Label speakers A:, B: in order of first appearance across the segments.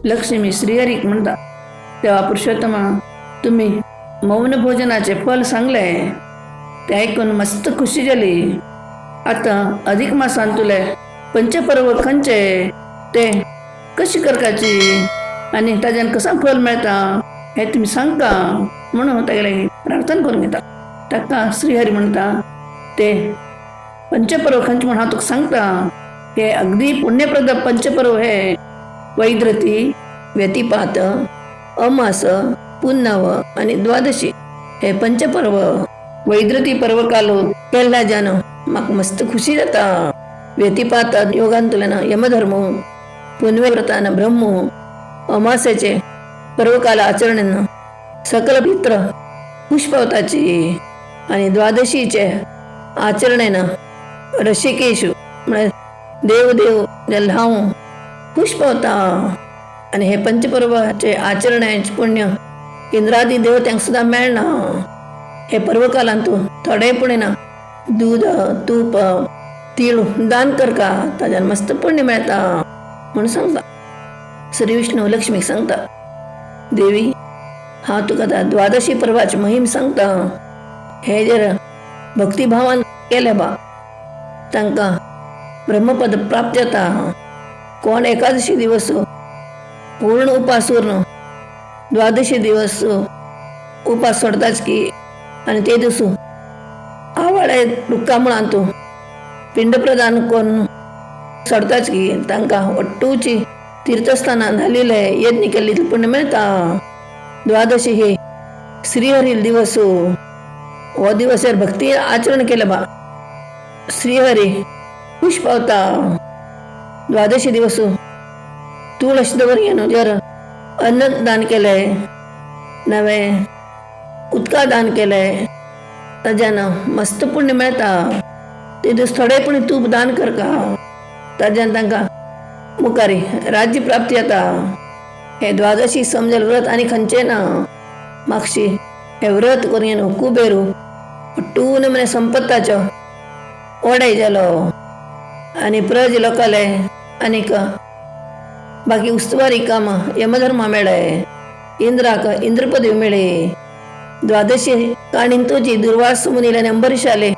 A: लक्ष्मी श्रीहरीक म्हणटा, तेव्हा पुरुषोत्तमा तुम्ही मौन भोजनाचे फल सांगले ते ऐकून मस्त खुशी झाली. आता अधिक मासान तुले पंचपर्व खंयचे ते कशी करकाची आणि ताज्यान कसा फल मेळता हे तुम्ही सांगता म्हणून तागेले प्रार्थना करून घेता. ताका श्रीहरी म्हणटा ते पंचपर्व खंयचे म्हणून हांव तुका सांगता. हे अगदी पुण्यप्रद पंचपर्व हे वैद्रती, व्यतिपात, अमास, पुन्नव आणि द्वादशी हे पंचपर्व. वैद्रती पर्व कालो केल्ल्या जान म्हाका मस्त खुशी जाता. व्यतिपात योगांतल्यान यमधर्म, पुनवे व्रतान ब्रह्म, अमासेचे पर्वकाल आचरणेन सकल पित्र खुश पावताची आणि द्वादशीचे आचरणेन ऋषिकेश म्हळ्यार देवदेव जाल्ले हांव खुश पावता. आनी हे पंचपर्वाचे आचरणाचे पुण्य इंद्रादी देवत्यांक सुद्दां मेळना. हे पर्वकालांत थोडे पुण्य ना दूद, तूप, तीळ दान करका, ताज्यान मस्त पुण्य मेळता म्हणून सांगता. श्री विष्णू लक्ष्मीक सांगता, देवी हांव तुका आतां द्वादशी पर्वाची महिम सांगता. हे जर भक्तिभावान केले बा तांकां ब्रह्मपद प्राप्त जाता. कोण एकादशी दिवस पूर्ण उपास उरून द्वादशी दिवस उपास सोडताच की आनी ते दिस आवाळे रुक्का मुळांत पिंड प्रदान करून सोडताच की तांकां वट्टूची तीर्थस्थानां घालिले यज्ञ केल्ले पुण्य मेळता. द्वादशी हे श्रीहरील दिवस, हो दिवस भक्ती आचरण केलं बा श्रीहरी खुश पावता. द्वादशी दिवस तुळस दवर न्हू जर अन्नदान केलें नवें उदका दान केलें ताज्यान मस्त पुण्य मेळता. ते दीस थोडे पूण तूप दान करका, ताज्यान तांकां मुखारी राज्य प्राप्ती जाता. हे द्वादशी समजल व्रत आनी खंयचें ना. मागशी हे व्रत करून न्हू कुबेरू पट्टून म्हणे संपत्ताचो ओडाय जालो आनी प्रज लोकाले आनीक बाकी उस्तवारी कामां यमधर्मा मेळ्ळे, इंद्राक इंद्रपदवी मेळ्ळी. द्वादशी काणीन तुजी दुर्वास मुनीले आनी अंबरीशाले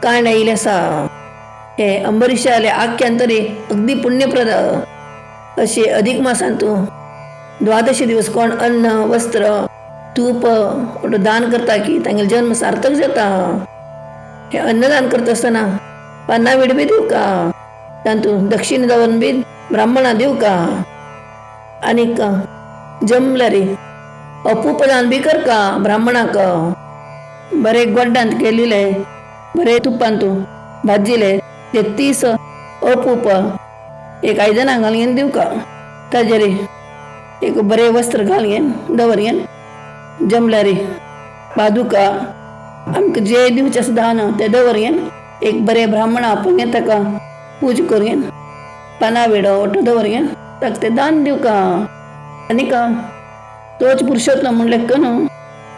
A: काण आयिल्लें आसा. हे अंबरीशाले आख्यान तरी अगदी पुण्यप्रद अशी अधिक मासान तूं द्वादशी दिवस कोण अन्न, वस्त्र, तूप दान करता की तांगेलो जन्म सार्थक जाता. हे अन्नदान करता आसतना पान्ना वीड बी दिवका, तातूंत दक्षिण दवरून बी ब्राह्मणा दिवका आनीक जमल्यार अपूपदान बी करका ब्राह्मणाक. बरे गोड्डांत केलेले बरे तुपांत भाजिले ते 30 अपूप एक आयदनां घालून दिवका. ताजेर एक बरें वस्त्र घालून दवर जमल्यार पादुका आमकां जे दिवचें आसा दान तें दवर. एक बरें ब्राह्मण आपोवन ताका पूजा करून पाना विडो ओटो दवर ताका तें दान दिवका. आनीक तोच पुरुषोत्तम म्हणलें न्हू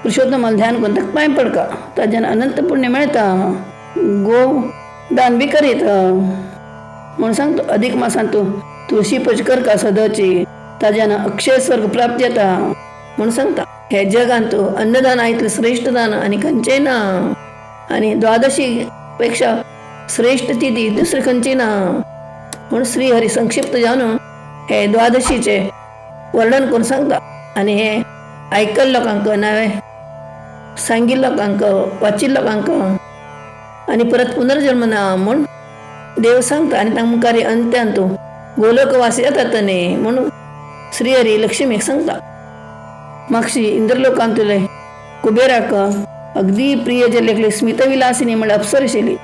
A: पुरुषोत्तमाक ध्यान करून ताका पांय पडका, ताज्यान अनंत पुण्य मेळता. गो दान बी करीत म्हणून सांगता. अधिक मासान तूं तुळशी पूजा करका सदांची, ताज्यान अक्षय स्वर्ग प्राप्त जाता म्हणून सांगता. हे जगांत अन्नदान इतलें श्रेश्ठ दान आनी खंयचें ना आनी द्वादशी पेक्षा श्रेश्ठ तिथी दुसरी खंयची ना म्हणून श्रीहरी संक्षिप्त जावन हे द्वादशीचे वर्णन करून सांगता. आनी हे आयकल्ले लोकांक नवें सांगिल्ले लोकांक वाचिल्ले लोकांक आनी परत पुनर्जन्म ना म्हूण देव सांगता. आनी तांकां मुखार अंत्यांत गोलोकवासी जातात न्ही म्हणून श्रीहरी लक्ष्मीक सांगता. मागशी इंद्रलोकांतले कुबेराक अगदी प्रिय जाल्ली स्मितविलासिनी म्हळ्यार अप्सर आशिल्ली.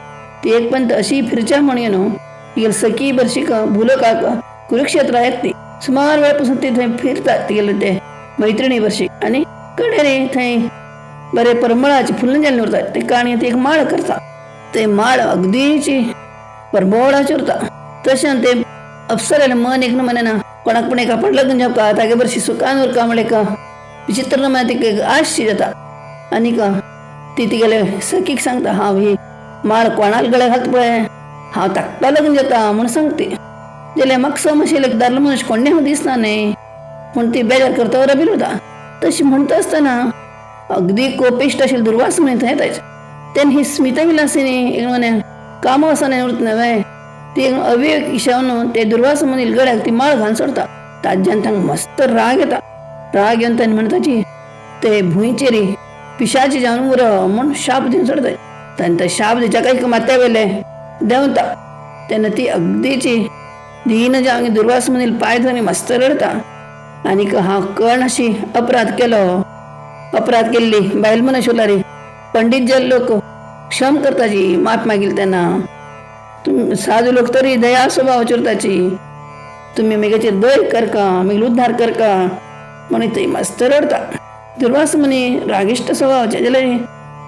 A: ती एक पंत अशी फिरच्या म्हणून न्हू तिगेली सखी बरशीक भूलोकाक कुरुक्षेत्राक येता ती सुमार वेळ पासून ती थंय फिरता तिगेले ते मैत्रिणी बरशी आनी कडेन थंय बरे परमळाची फुलां जाल्लीं उरता ते काणी ती एक माळ करता. ते माळ अगदीची परमळाची उरता. तशें ते अप्सराले मन एक म्हणना कोणाक पूण एक आपण लग्न जावका तागे बरशी सुखान उरका म्हणलें एक विचित्र नमुन्यान तिका एक आश शी जाता. आनीक ती तिगेले सखीक सांगता, हांव ही माळ कोणाक गळ्या घालता पळय हांव ताका लग्न जाता म्हूण सांगता. जाल्यार म्हाका समज दादलो मनीस कोण्णें हांव दिसना न्ही. म्हूण ती बेजार करता रबील वता. तशी म्हणटा आसतना अगदी कोपिश्ट अशी दुर्वास मुनी थंय येताच. तेन्ना ही स्मिता विलासिनी एक म्हणे कामवासना उरता न्हय ती अविवेक इशावन ते दुर्वास मुनी गळ्याक ती माळ घालून सोडता. ताज्यान तांकां मस्त राग येता. राग येवन ताणें म्हणटाची ते भुंयचेरी पिशाची जावन उर म्हूण शाप दिवन सोडता. ताणें तो शाप दिच्या काय माथ्या वयले देंवता. तेन्ना ती अगदीची दीन जावन दुर्वास मुनील पांय धरून मस्त रडता आनीक हांव कण अशी अपराध केलो, अपराध केल्ली बायल मनीस उरला पंडीत जे लोक क्षम करताची माफ मागील तेन्ना तुम साधू लोक तरी दया स्वभाव चुरताची तुमी मेगेचेर दय करका मेगेलो उद्धार करका म्हणून थंय मस्त रडता. दुर्वास मुनी रागिश्ट स्वभावाचे जाल्यार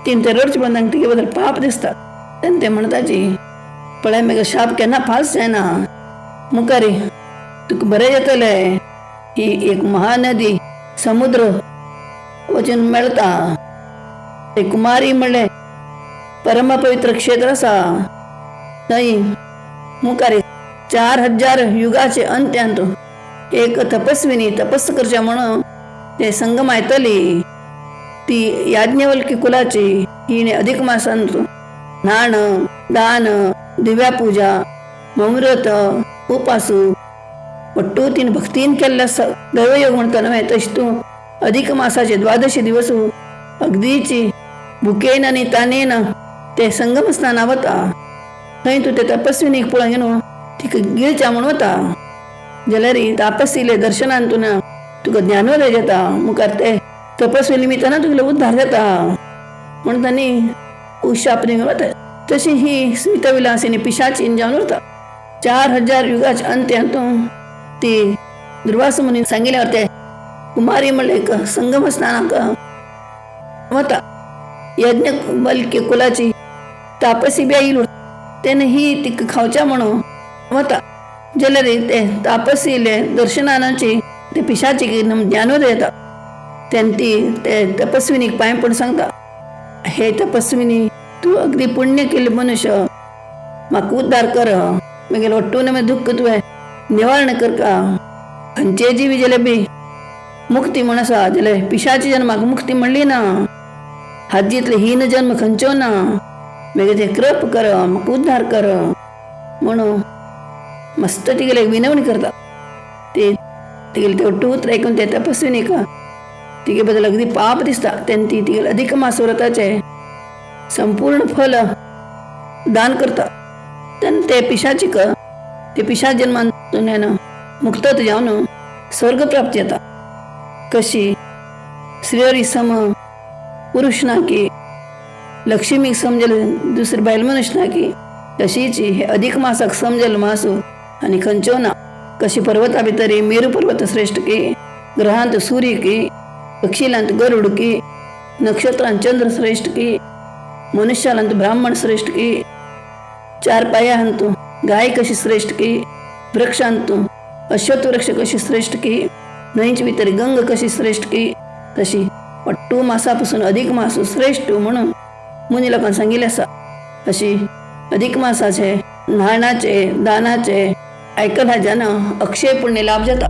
A: तीन ते रडचे बंद तिगे बद्दल पाप दिसता. तेन्ना ते म्हणटाची पळय मेगे शाप केन्ना फाल्स जायना, मुखारी तुका बरें जातलें, ही एक महानदी समुद्र वचून मेळटा, ते कुमारी म्हणलें परमपवित्र क्षेत्र आसा, थंय मुखार 4000 युगाचे अंत्यांत एक तपस्विनी तपस करचे म्हणून ते संगम येतली, ती याज्ञवल्की कुलाची, हिणे अधिक मासांत न्हाण दान दिव्या पूजा मौनव्रत उपासू ಒಟ್ಟು तीन भक्तीन केल्ले दैवयोग म्हणटा न्हय तशें तूं अधिक मासाचे द्वादशी दिवस अगदीची भुकेन आनी तानेन ते संगम स्नाना वता, थंय तूं ते तपस्विनीक पळोवन घेवन तिका गिळच्या म्हूण वता, जाल्यार तापसीले दर्शनान तुना तुका ज्ञानोदय जाता, मुखार ते तपस्वी निमित्तान तुगेलो उद्धार जाता म्हूण तांणी शाप दिवन वता. तशी ही स्मिता विलासिनी पिशाचीन जावन उरता. 4000 युगाच्या अंत्यांत ती दुर्वास मुनी सांगिल्यावर ते कुमारी म्हणले एक संगम स्नानाक वता, यज्ञ बलकी कुलाची तापसी बी येयल तेन्ना ही तिका खावच्या म्हणून वता, जाल्यार ते तापसीले दर्शनाची ते पिशाची ज्ञानोदय येता. तेन्ना ती ते तपस्विनीक पांय पडून सांगता, हे तपस्विनी तूं अगदी पुण्य केल्ले मनुष्य, म्हाका उद्धार कर, मागीर वट्टून मागीर दुख्ख तुवें निवारण करका, खंयचे जिवी जाल्यार बी मुक्ती म्हूण आसा, जाल्यार पिशाची जन्माक मुक्ती म्हणली ना, हाजीतले हीन जन्म खंयचो ना, मागीर ते कृप कर म्हाका उद्धार कर म्हणून मस्त तिगेले विनवणी करता. ते तिगेले ते वट्टू उतर आयकून ते तपस्विनीक तिगे बद्दल अगदी पाप दिसता. तेन्ना ती तिगेले अधिक मास व्रताचे संपूर्ण फल दान करता. तेन्ना ते पिशाचीक ते पिशाच जन्मान मुक्तत जावन स्वर्ग प्राप्ती जाता. कशी श्रीहरी सम पुरुष ना की लक्ष्मीक समजल दुसरे बायल मनुष्य ना की तशीच हे अधिक मासाक समजल मासू आनी खंयचो ना. कशी पर्वता भितर मेरू पर्वत श्रेष्ठ की, ग्रहांत सूर्य की, पक्षीलांत गरुड की, नक्षत्रांत चंद्र श्रेष्ठ की, मनुष्यालांत ब्राह्मण श्रेष्ठ की, चार पायांत गाय कशी श्रेष्ठ की, वृक्षांत अश्वत्थ वृक्ष कशी श्रेष्ठ की, न्हंयचे भितर गंग कशी श्रेष्ठ की, तशी वट्टू मासापासून अधिक मास श्रेष्ठ म्हणून मुनी लोकांक सांगिल्लें आसा. अशी अधिक मासाचे न्हाणाचे दानाचे आयकल्या जान अक्षय पुण्य लाभ जाता.